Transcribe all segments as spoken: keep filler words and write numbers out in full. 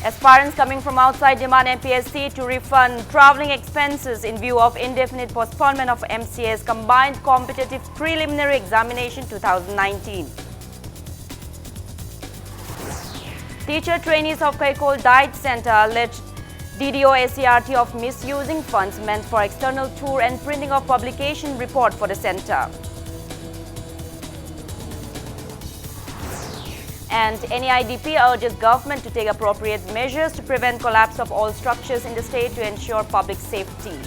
Aspirants coming from outside demand M P S C to refund travelling expenses in view of indefinite postponement of M C S Combined Competitive Preliminary Examination two thousand nineteen. Teacher trainees of Kaikol Diet Centre alleged D D O S C E R T of misusing funds meant for external tour and printing of publication report for the centre. And N E I D P urges government to take appropriate measures to prevent collapse of all structures in the state to ensure public safety.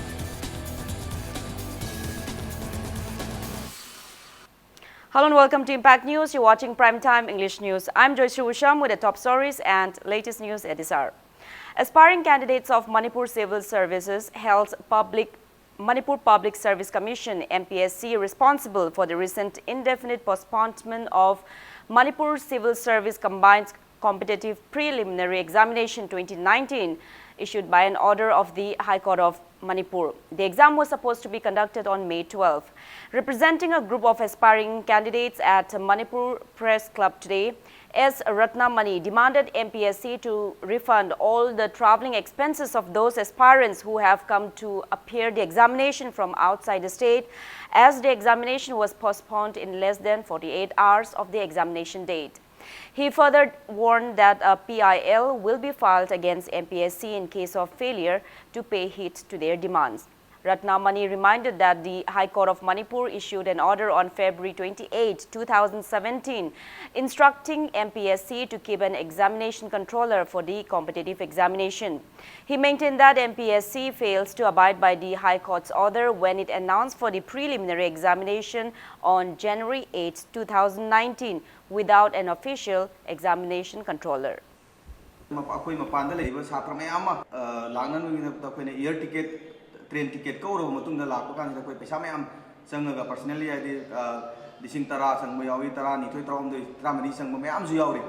Hello and welcome to Impact News. You're watching Prime Time English News. I'm Joyce Usham with the top stories and latest news at this hour. Aspiring candidates of Manipur Civil Services held public Manipur Public Service Commission, M P S C, responsible for the recent indefinite postponement of Manipur Civil Service Combined Competitive Preliminary Examination twenty nineteen, issued by an order of the High Court of Manipur. The exam was supposed to be conducted on May twelfth. Representing a group of aspiring candidates at Manipur Press Club today, S Ratnamani demanded M P S C to refund all the travelling expenses of those aspirants who have come to appear the examination from outside the state, as the examination was postponed in less than forty-eight hours of the examination date. He further warned that a P I L will be filed against M P S C in case of failure to pay heed to their demands. Ratnamani reminded that the High Court of Manipur issued an order on February twenty-eighth, two thousand seventeen, instructing M P S C to keep an examination controller for the competitive examination. He maintained that M P S C fails to abide by the High Court's order when it announced for the preliminary examination on January eighth, two thousand nineteen, without an official examination controller. ꯑꯩꯈꯣꯏ ꯃꯄꯥꯟꯗ ꯂꯩꯔꯤꯕ ꯁꯥꯇ꯭ꯔ ꯃꯌꯥꯝ ꯑꯃ ꯂꯥꯛꯅꯅꯕꯒꯤꯗꯃꯛꯇ ꯑꯩꯈꯣꯏꯅ air ticket, train ticket ꯀꯛꯎꯔꯕ ꯃꯇꯨꯡꯗ ꯂꯥꯛꯄ ꯀꯥꯟꯁꯤꯗ ꯑꯩꯈꯣꯏ ꯄꯩꯁꯥ ꯃꯌꯥꯝ ꯆꯪꯉꯒ personally ꯍꯥꯏꯗꯤ ꯂꯤꯁꯤꯡ ꯇꯔꯥ ꯆꯪꯕ ꯌꯥꯎꯏ, ꯇꯔꯥꯅꯤꯊꯣꯏ, ꯇꯔꯥꯍꯨꯝꯗꯣꯏ, ꯇꯔꯥꯃꯔꯤ ꯆꯪꯕ ꯃꯌꯥꯝꯁꯨ ꯌꯥꯎꯔꯤ꯫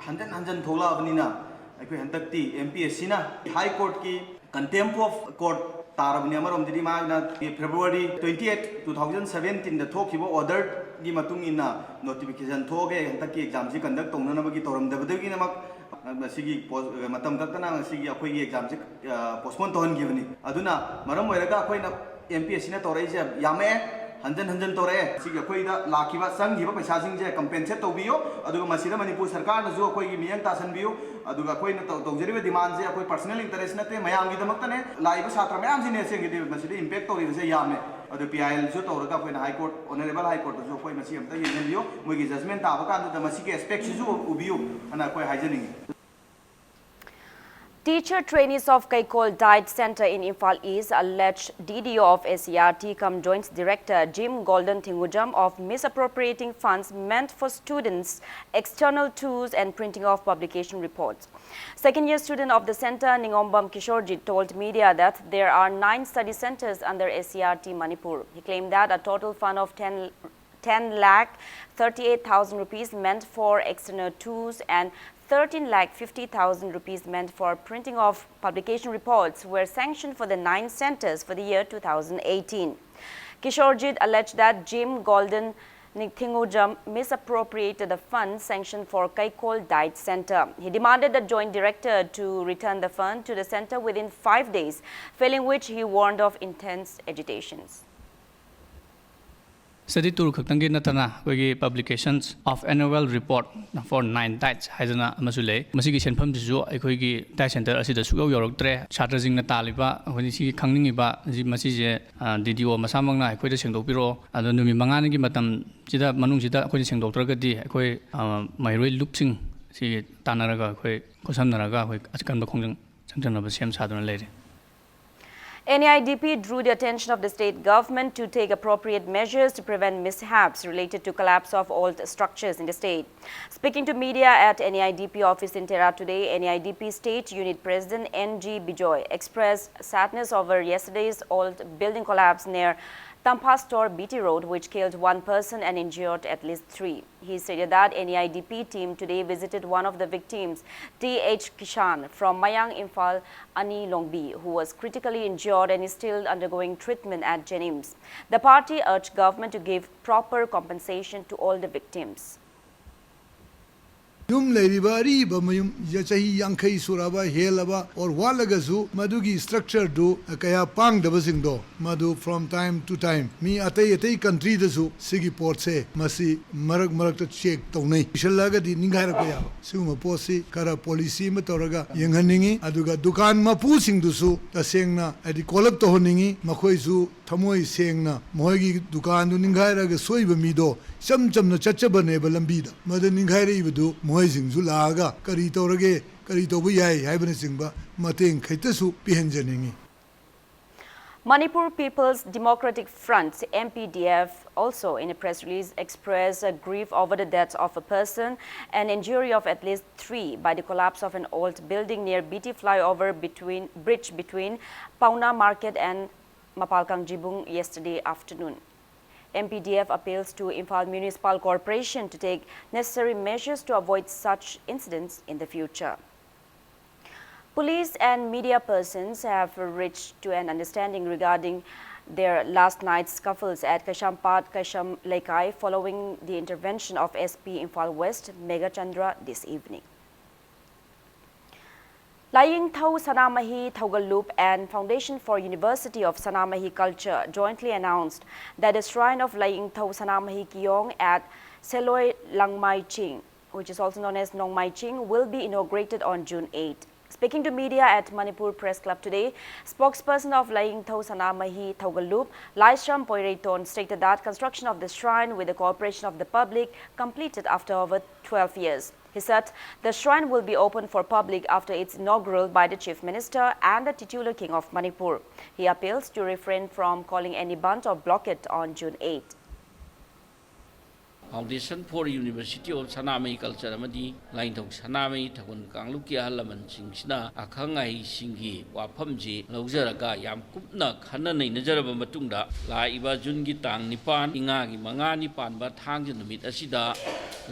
ꯍꯟꯖꯟ ꯍꯟꯖꯟ ꯊꯣꯛꯂꯛꯑꯕꯅꯤꯅ ꯑꯩꯈꯣꯏ ꯍꯟꯗꯛꯇꯤ M P S C ꯅ High Court ꯀꯤ contempt of court ꯇꯥꯔꯕꯅꯤ꯫ ꯑꯃꯔꯣꯝꯗꯗꯤ ꯃꯥꯅ February twenty eight, two thousand seventeen ꯗ ꯊꯣꯛꯈꯤꯕ order ꯒꯤ ꯃꯇꯨꯡ ꯏꯟꯅ notification ꯊꯣꯛꯑꯒ ꯍꯟꯗꯛꯀꯤ exam ꯁꯤ conduct ꯇꯧꯅꯅꯕꯒꯤ ꯇꯧꯔꯝꯗꯕꯗꯨꯒꯤꯗꯃꯛ ꯉꯁꯤꯒꯤ ꯄꯣꯁ-, ꯃꯇꯝ ꯈꯛꯇꯅ ꯉꯁꯤꯒꯤ ꯑꯩꯈꯣꯏꯒꯤ ꯑꯦꯛꯖꯥꯝꯁꯦ, ꯑ, postpone ꯇꯧꯍꯟꯈꯤꯕꯅꯤ꯫ ꯑꯗꯨꯅ ꯃꯔꯝ ꯑꯣꯏꯔꯒ ꯑꯩꯈꯣꯏꯅ ꯑꯦꯝ ꯄꯤ ꯑꯦꯁ ꯁꯤꯅ ꯇꯧꯔꯛꯏꯁꯦ ꯌꯥꯝꯃꯛꯑꯦ, ꯍꯟꯖꯟ ꯍꯟꯖꯟ ꯇꯧꯔꯛꯑꯦ꯫ ꯁꯤꯒꯤ ꯑꯩꯈꯣꯏꯗ ꯂꯥꯛꯈꯤꯕ, ꯆꯪꯈꯤꯕ ꯄꯩꯁꯥꯁꯤꯡꯁꯦ compensate ꯇꯧꯕꯤꯌꯨ, ꯑꯗꯨꯒ ꯃꯁꯤꯗ ꯃꯅꯤꯄꯨꯔ ꯁꯔꯀꯥꯔꯅꯁꯨ ꯑꯩꯈꯣꯏꯒꯤ ꯃꯤꯠꯌꯦꯡ ꯇꯥꯁꯟꯕꯤꯌꯨ꯫ ꯑꯗꯨꯒ ꯑꯩꯈꯣꯏꯅ ꯇꯧ-, ꯇꯧꯖꯔꯤꯕ demandꯁꯦ ꯑꯩꯈꯣꯏ personal interest ꯅꯠꯇꯦ, ꯃꯌꯥꯝꯒꯤꯗꯃꯛꯇꯅꯦ꯫ ꯂꯥꯛꯏꯕ ꯁꯥꯇ꯭ꯔ ꯃꯌꯥꯝꯁꯤꯅꯦ ꯑꯁꯦꯡꯒꯤꯗꯤ ꯃꯁꯤꯗ impact ꯇꯧꯔꯤꯕꯁꯦ ꯌꯥꯝꯃꯦ꯫ ꯑꯗꯨ ꯄꯤ ꯑꯥꯏ ꯑꯦꯜꯁꯨ ꯇꯧꯔꯒ ꯑꯩꯈꯣꯏꯅ High Court, Honourable High Courtꯇꯁꯨ ꯑꯩꯈꯣꯏ ꯃꯁꯤ ꯑꯝꯇ ꯌꯦꯡꯁꯤꯟꯕꯤꯌꯨ, ꯃꯣꯏꯒꯤ judgment ꯇꯥꯕ ꯀꯥꯟꯗꯨꯗ ꯃꯁꯤꯒꯤ aspectꯁꯤꯁꯨ ꯎꯕꯤꯌꯨ ꯑꯅ ꯑꯩꯈꯣꯏ ꯍꯥꯏꯖꯅꯤꯡꯉꯤ꯫ Teacher trainees of Kaikol Diet Centre in Imphal East allege D D O of S C E R T cum Joint Director Jim Golden Thingujam of misappropriating funds meant for students' external tours and printing of publication reports. Second year student of the centre, Ningombam Kishorjit, told media that there are nine study centres under S C E R T Manipur. He claimed that a total fund of ten ten lakh thirty-eight thousand rupees meant for external tours and thirteen lakh fifty thousand rupees meant for printing of publication reports were sanctioned for the nine centres for the year two thousand eighteen. Kishorjit alleged that Jim Golden Thingujam misappropriated the funds sanctioned for Kaikol Diet Centre. He demanded the Joint Director to return the fund to the centre within five days, failing which he warned of intense agitations. Study tour ꯈꯛꯇꯪꯒꯤ ꯅꯠꯇꯅ ꯑꯩꯈꯣꯏꯒꯤ Publications of Annual Report for Nine Diets ꯍꯥꯏꯗꯅ ꯑꯃꯁꯨ ꯂꯩ꯫ ꯃꯁꯤꯒꯤ ꯁꯦꯟꯐꯝꯁꯤꯁꯨ ꯑꯩꯈꯣꯏꯒꯤ diet centre ꯑꯁꯤꯗ ꯁꯨꯛꯌꯧ ꯌꯧꯔꯛꯇ꯭ꯔꯦ꯫ ꯁꯥꯇ꯭ꯔꯁꯤꯡꯅ ꯇꯥꯜꯂꯤꯕ, ꯑꯩꯈꯣꯏꯅ ꯁꯤꯒꯤ ꯈꯪꯅꯤꯡꯉꯤꯕ ꯑꯁꯤ, ꯃꯁꯤꯁꯦ, ꯑ, D D O ꯃꯁꯥꯃꯛꯅ ꯑꯩꯈꯣꯏꯗ ꯁꯦꯡꯗꯣꯛꯄꯤꯔꯛꯑꯣ꯫ ꯑꯗꯣ ꯅꯨꯃꯤꯠ ꯃꯉꯥꯅꯤꯒꯤ ꯃꯇꯝꯁꯤꯗ, ꯃꯅꯨꯡꯁꯤꯗ ꯑꯩꯈꯣꯏꯅ ꯁꯦꯡꯗꯣꯛꯇ꯭ꯔꯒꯗꯤ ꯑꯩꯈꯣꯏ, ꯑ, ꯃꯍꯩꯔꯣꯏ ꯂꯨꯞꯁꯤꯡ ꯁꯤ ꯇꯥꯟꯅꯔꯒ ꯑꯩꯈꯣꯏ ꯈꯣꯠꯁꯝꯅꯔꯒ ꯑꯩꯈꯣꯏ ꯑꯀꯟꯕ ꯈꯣꯡꯖꯪ ꯆꯪꯖꯅꯕ ꯁꯦꯝ ꯁꯥꯗꯨꯅ ꯂꯩꯔꯤ꯫ N E I D P drew the attention of the state government to take appropriate measures to prevent mishaps related to collapse of old structures in the state. Speaking to media at N E I D P office in Tehra today, N E I D P State Unit President N G Bijoy expressed sadness over yesterday's old building collapse near Tampa Store B T Road, which killed one person and injured at least three. He stated that N E I D P team today visited one of the victims, T H Kishan from Mayang Imphal, Ani Longbi, who was critically injured and is still undergoing treatment at JNIMS. The party urged government to give proper compensation to all the victims. ꯌꯨꯝ ꯂꯩꯔꯤꯕ ꯑꯔꯤꯕ ꯃꯌꯨꯝ, ꯆꯍꯤ ꯌꯥꯡꯈꯩ ꯁꯨꯔꯕ, ꯍꯦꯜꯂꯕ or ꯋꯥꯠꯂꯒꯁꯨ, ꯃꯗꯨꯒꯤ structureꯗꯨ ꯀꯌꯥ ꯄꯥꯡꯗꯕꯁꯤꯡꯗꯣ, ꯃꯗꯨ from time to time ꯃꯤ ꯑꯇꯩ ꯑꯇꯩ countryꯗꯁꯨ ꯁꯤꯒꯤ ꯄꯣꯠꯁꯦ, ꯃꯁꯤ ꯃꯔꯛ ꯃꯔꯛꯇ check ꯇꯧꯅꯩ꯫ ꯂꯣꯏꯁꯤꯜꯂꯛꯑꯒꯗꯤ ꯅꯤꯡꯈꯥꯏꯔꯛꯄ ꯌꯥꯕ꯫ ꯁꯤꯒꯨꯝꯕ ꯄꯣꯠꯁꯤ ꯈꯔ policy ꯑꯃ ꯇꯧꯔꯒ ꯌꯦꯡꯍꯟꯅꯤꯡꯉꯤ꯫ ꯑꯗꯨꯒ ꯗꯨꯀꯥꯟ ꯃꯄꯨꯁꯤꯡꯗꯨꯁꯨ ꯇꯁꯦꯡꯅ, ꯍꯥꯏꯗꯤ, ꯀꯣꯜꯂꯞ ꯇꯧꯍꯟꯅꯤꯡꯉꯤ꯫ ꯃꯈꯣꯏꯁꯨ ꯊꯃꯣꯏ ꯁꯦꯡꯅ ꯃꯈꯣꯏꯒꯤ ꯗꯨꯀꯥꯟꯗꯨ ꯅꯤꯡꯈꯥꯏꯔꯒ ꯁꯣꯏꯕ ꯃꯤꯗꯣ ꯏꯆꯝ ꯆꯝꯅ ꯆꯠꯆꯕꯅꯦꯕ ꯂꯝꯕꯤꯗ꯫ ꯃꯗꯨ ꯅꯤꯡꯈꯥꯏꯔꯛꯏꯕꯗꯨ ꯃꯈꯣꯏꯁꯤꯡꯁꯨ ꯂꯥꯛꯑꯒ ꯀꯔꯤ ꯇꯧꯔꯒꯦ, ꯀꯔꯤ ꯇꯧꯕ ꯌꯥꯏ ꯍꯥꯏꯕꯅꯆꯤꯡꯕ ꯃꯇꯦꯡ ꯈꯤꯇꯁꯨ ꯄꯤꯍꯟꯖꯅꯤꯡꯉꯤ꯫ Manipur People's Democratic Front, M P D F, also in a press release expressed a grief over the death of a person and injury of at least three by the collapse of an old building near B T flyover between, bridge between Pauna Market and Mapal Kangjibung yesterday afternoon. M P D F appeals to Imphal Municipal Corporation to take necessary measures to avoid such incidents in the future. Police and media persons have reached to an understanding regarding their last night's scuffles at Kaishampat Kaisham Leikai following the intervention of S P Imphal West Megha Chandra this evening. Layingthou Sanamahi Thougalup and Foundation for University of Sanamahi Culture jointly announced that the shrine of Layingthou Sanamahi Kiyong at Seloi Langmai Ching, which is also known as Nongmai Ching, will be inaugurated on June eight. Speaking to media at Manipur Press Club today, spokesperson of Layingthou Sanamahi Thougalup, Laishram Poireiton, stated that construction of the shrine with the cooperation of the public completed after over twelve years. He said the shrine will be open for public after its inaugural by the Chief Minister and the titular King of Manipur. He appeals to refrain from calling any bandh or blockade on June eight. Foundation for University of Sanamei Culture ꯑꯃꯗꯤ ꯂꯥꯏꯅꯤꯡꯊꯧ ꯁꯅꯥꯃꯍꯤ ꯊꯧꯒꯜ ꯀꯥꯡꯂꯨꯞꯀꯤ ꯑꯍꯜ ꯂꯃꯟꯁꯤꯡꯁꯤꯅ ꯑꯈꯪ ꯑꯍꯩꯁꯤꯡꯒꯤ ꯋꯥꯐꯝꯁꯤ ꯂꯧꯖꯔꯒ ꯌꯥꯝ ꯀꯨꯞꯅ ꯈꯟꯅ ꯅꯩꯅꯖꯔꯕ ꯃꯇꯨꯡꯗ, ꯂꯥꯛꯏꯕ ꯖꯨꯟꯒꯤ ꯇꯥꯡ ꯅꯤꯄꯥꯟ, ꯏꯉꯥꯒꯤ ꯃꯉꯥꯅꯤ ꯄꯥꯟꯕ ꯊꯥꯡꯖ ꯅꯨꯃꯤꯠ ꯑꯁꯤꯗ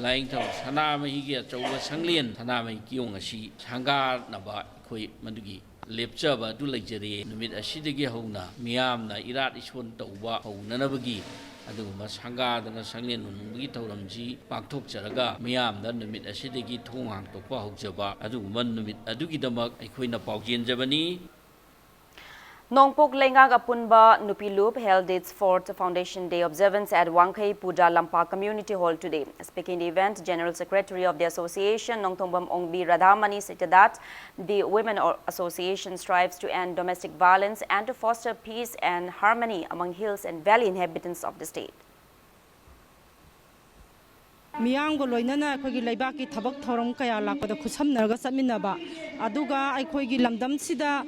ꯂꯥꯏꯅꯤꯡꯊꯧ ꯁꯅꯥꯃꯍꯤꯒꯤ ꯑꯆꯧꯕ ꯁꯪꯂꯦꯟ ꯁꯅꯥꯃꯍꯤ ꯀꯤꯌꯣꯡ ꯑꯁꯤ ꯁꯪꯒꯥꯅꯕ ꯑꯩꯈꯣꯏ ꯃꯗꯨꯒꯤ ꯂꯦꯞꯆꯕ ꯑꯗꯨ ꯂꯩꯖꯔꯦ꯫ ꯅꯨꯃꯤꯠ ꯑꯁꯤꯗꯒꯤ ꯍꯧꯅ ꯃꯤꯌꯥꯝꯅ ꯏꯔꯥꯠ ꯏꯁꯣꯟ ꯇꯧꯕ ꯍꯧꯅꯅꯕꯒꯤ ꯑꯗꯨꯒꯨꯝꯕ ꯁꯪꯒꯥꯗꯅ ꯁꯪꯂꯦꯟ ꯎꯅꯤꯡꯕꯒꯤ ꯊꯧꯔꯝꯁꯤ ꯄꯥꯡꯊꯣꯛꯆꯔꯒ ꯃꯤꯌꯥꯝꯗ ꯅꯨꯃꯤꯠ ꯑꯁꯤꯗꯒꯤ ꯊꯣꯡ ꯍꯥꯡꯗꯣꯛꯄ ꯍꯧꯖꯕ ꯑꯗꯨꯒꯨꯝꯕ ꯅꯨꯃꯤꯠ ꯑꯗꯨꯒꯤꯗꯃꯛ ꯑꯩꯈꯣꯏꯅ ꯄꯥꯎꯖꯦꯟꯖꯕꯅꯤ꯫ Nongpok Leingak Apunba Nupi Lup held its fourth Foundation Day observance at Wangkhei Puja Lampa Community Hall today. Speaking in the event, General Secretary of the association, Nongthombam Ongbi Radhamani, stated that the Women Association strives to end domestic violence and to foster peace and harmony among hills and valley inhabitants of the state. ꯃꯤꯌꯥꯝꯒ ꯂꯣꯏꯅꯅ ꯑꯩꯈꯣꯏꯒꯤ ꯂꯩꯕꯥꯛꯀꯤ ꯊꯕꯛ ꯊꯧꯔꯝ ꯀꯌꯥ ꯂꯥꯛꯄꯗ ꯈꯨꯠꯁꯝꯅꯔꯒ ꯆꯠꯃꯤꯟꯅꯕ, ꯑꯗꯨꯒ ꯑꯩꯈꯣꯏꯒꯤ ꯂꯝꯗꯝꯁꯤꯗ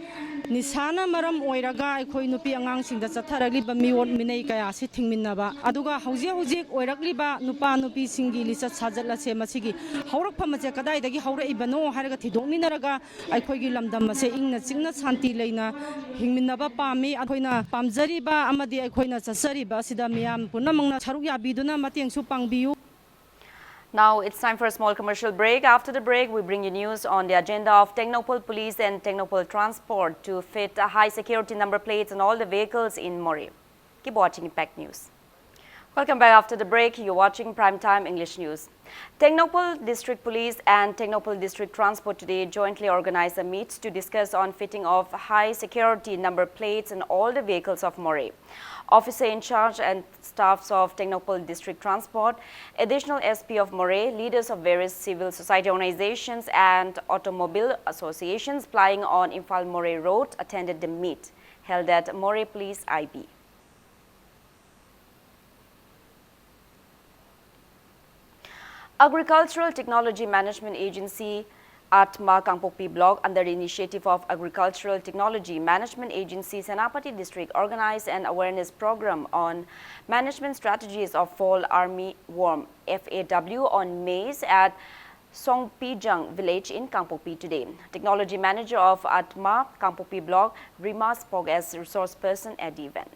ꯅꯤꯁꯥꯅ ꯃꯔꯝ ꯑꯣꯏꯔꯒ ꯑꯩꯈꯣꯏ ꯅꯨꯄꯤ ꯑꯉꯥꯡꯁꯤꯡꯗ ꯆꯠꯊꯔꯛꯂꯤꯕ ꯃꯤꯑꯣꯠ ꯃꯤꯅꯩ ꯀꯌꯥ ꯑꯁꯤ ꯊꯤꯡꯃꯤꯟꯅꯕ, ꯑꯗꯨꯒ ꯍꯧꯖꯤꯛ ꯍꯧꯖꯤꯛ ꯑꯣꯏꯔꯛꯂꯤꯕ ꯅꯨꯄꯥ ꯅꯨꯄꯤꯁꯤꯡꯒꯤ ꯂꯤꯆꯠ ꯁꯥꯖꯠ ꯑꯁꯦ ꯃꯁꯤꯒꯤ ꯍꯧꯔꯛꯐꯝ ꯑꯁꯦ ꯀꯗꯥꯏꯗꯒꯤ ꯍꯧꯔꯛꯏꯕꯅꯣ ꯍꯥꯏꯔꯒ ꯊꯤꯗꯣꯛꯃꯤꯟꯅꯔꯒ ꯑꯩꯈꯣꯏꯒꯤ ꯂꯝꯗꯝ ꯑꯁꯦ ꯏꯪꯅ ꯆꯤꯛꯅ ꯁꯥꯟꯇꯤ ꯂꯩꯅ ꯍꯤꯡꯃꯤꯟꯅꯕ ꯄꯥꯝꯃꯤ꯫ ꯑꯩꯈꯣꯏꯅ ꯄꯥꯝꯖꯔꯤꯕ ꯑꯃꯗꯤ ꯑꯩꯈꯣꯏꯅ ꯆꯠꯆꯔꯤꯕ ꯑꯁꯤꯗ ꯃꯤꯌꯥꯝ ꯄꯨꯝꯅꯃꯛꯅ ꯁꯔꯨꯛ ꯌꯥꯕꯤꯗꯨꯅ ꯃꯇꯦꯡꯁꯨ ꯄꯥꯡꯕꯤꯌꯨ꯫ Now it's time for a small commercial break. After the break, we bring you news on the agenda of Tengnoupal Police and Tengnoupal Transport to fit high security number plates on all the vehicles in Moreh. Keep watching Impact News. Welcome back after the break. You're watching Prime Time English News. Tengnoupal District Police and Tengnoupal District Transport today jointly organized a meet to discuss on fitting of high security number plates in all the vehicles of Moreh. Officer in charge and staffs of Tengnoupal District Transport, Additional S P of Moreh, leaders of various civil society organizations and automobile associations plying on Imphal Moreh Road attended the meet held at Moreh Police I B. Agricultural Technology Management Agency, ATMA Kangpokpi Block, under the initiative of Agricultural Technology Management Agency, Senapati District, organized an awareness program on management strategies of fall army worm, F A W, on maize at Songpijang village in Kangpokpi today. Technology Manager of ATMA Kangpokpi Block, Rima, spoke as resource person at the event.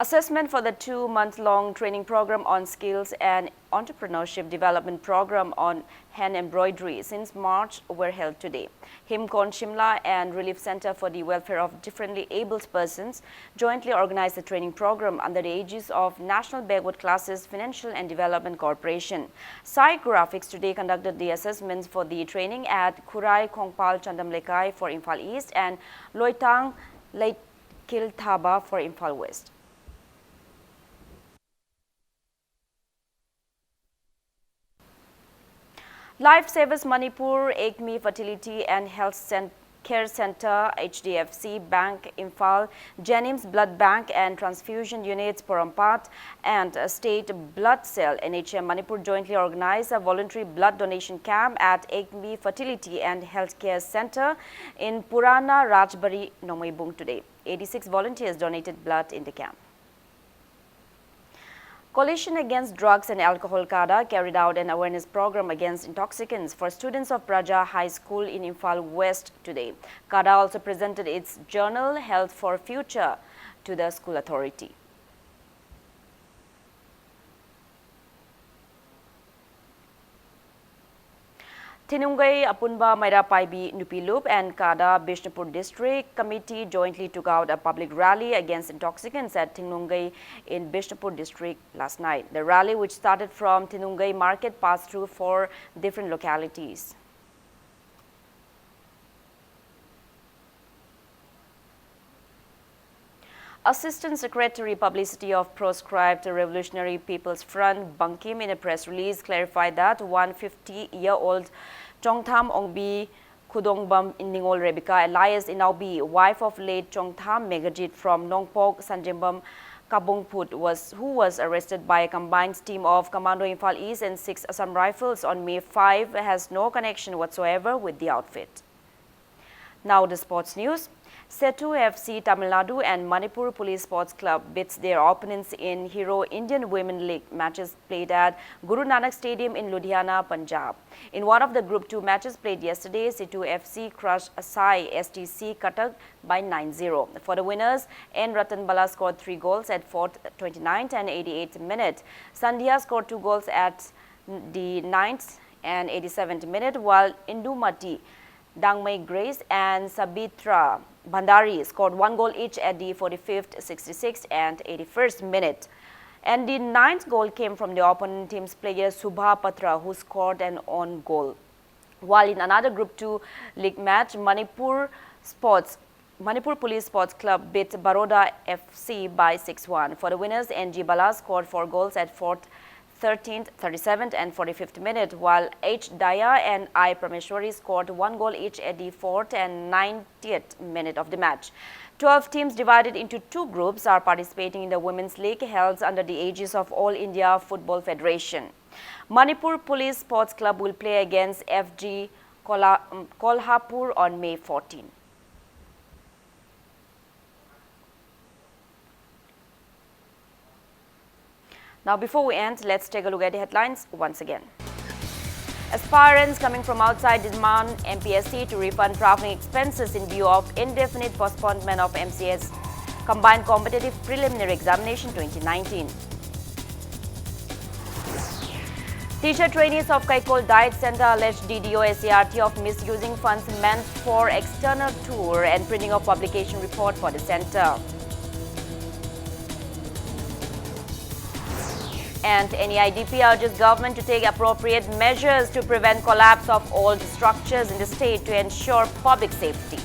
Assessment for the two-month-long training program on skills and entrepreneurship development program on hand embroidery since March were held today. Himkon Shimla and Relief Center for the Welfare of Differently Abled Persons jointly organized the training program under the aegis of National Backward Classes Financial and Development Corporation. Sai Graphics today conducted the assessments for the training at Khurai Khongpal Chandam Lekai for Imphal East and Loitang Leitkil Thaba for Imphal West. Life Savers Manipur, Acme Fertility and Health Cen- Care Center, H D F C Bank Imphal, Jenims Blood Bank and Transfusion Units Porompat, and uh, State Blood Cell, N H M Manipur, jointly organized a voluntary blood donation camp at Acme Fertility and Health Care Center in Purana Rajbari, Nongeibung today. Eighty-six volunteers donated blood in the camp. Coalition Against Drugs and Alcohol, CADA, carried out an awareness program against intoxicants for students of Praja High School in Imphal West today. CADA also presented its journal, Health for Future, to the school authority. Thingnungei Apunba Meira Paibi Nupi Lup and CADA Bishnupur District Committee jointly took out a public rally against intoxicants at Thingnungei in Bishnupur District last night. The rally, which started from Thingnungei Market, passed through four different localities. Assistant Secretary Publicity of Proscribed Revolutionary People's Front, Bankim, in a press release clarified that one fifty-year-old Chongtham Ongbi Khudongbam Ningol Rebecca, alias Inaobi, wife of late Chongtham Megajit from Nongpok Sanjembam Kabungphut, was, who was arrested by a combined team of Commando Imphal East and six Assam Rifles on May five, has no connection whatsoever with the outfit. Now the sports news. Setu F C Tamil Nadu and Manipur Police Sports Club bids their opponents in Hero Indian Women League matches played at Guru Nanak Stadium in Ludhiana, Punjab. In one of the Group two matches played yesterday, Setu F C crushed Asai S T C Cuttack by nine zero. For the winners, N Ratanbala scored three goals at fourth, twenty-ninth and eighty-eighth minute. Sandhya scored two goals at the ninth and eighty-seventh minute, while Indumati Dangmei Grace and Sabitra Bhandari scored one goal each at the forty-fifth, sixty-sixth, and eighty-first minute. And the ninth goal came from the opponent team's player Subha Patra, who scored an own goal. While in another Group two league match, Manipur Sports Manipur Police Sports Club beat Baroda F C by six one. For the winners, N G Bala scored four goals at fourth, thirteenth, thirty-seventh, and forty-fifth minute, while H Daya and I Prameshwari scored one goal each at the fourth and ninetieth minute of the match. Twelve teams divided into two groups are participating in the Women's League held under the aegis of All India Football Federation. Manipur Police Sports Club will play against F G Kola- um, Kolhapur on May fourteen. Now, before we end, let's take a look at the headlines once again. Aspirants coming from outside demand M P S C to refund travelling expenses in view of indefinite postponement of M C S Combined Competitive Preliminary Examination twenty nineteen. Teacher trainees of Kaikol Diet Center alleged D D O S C E R T of misusing funds meant for external tour and printing of publication report for the center. And N E I D P urges government to take appropriate measures to prevent collapse of old structures in the state to ensure public safety.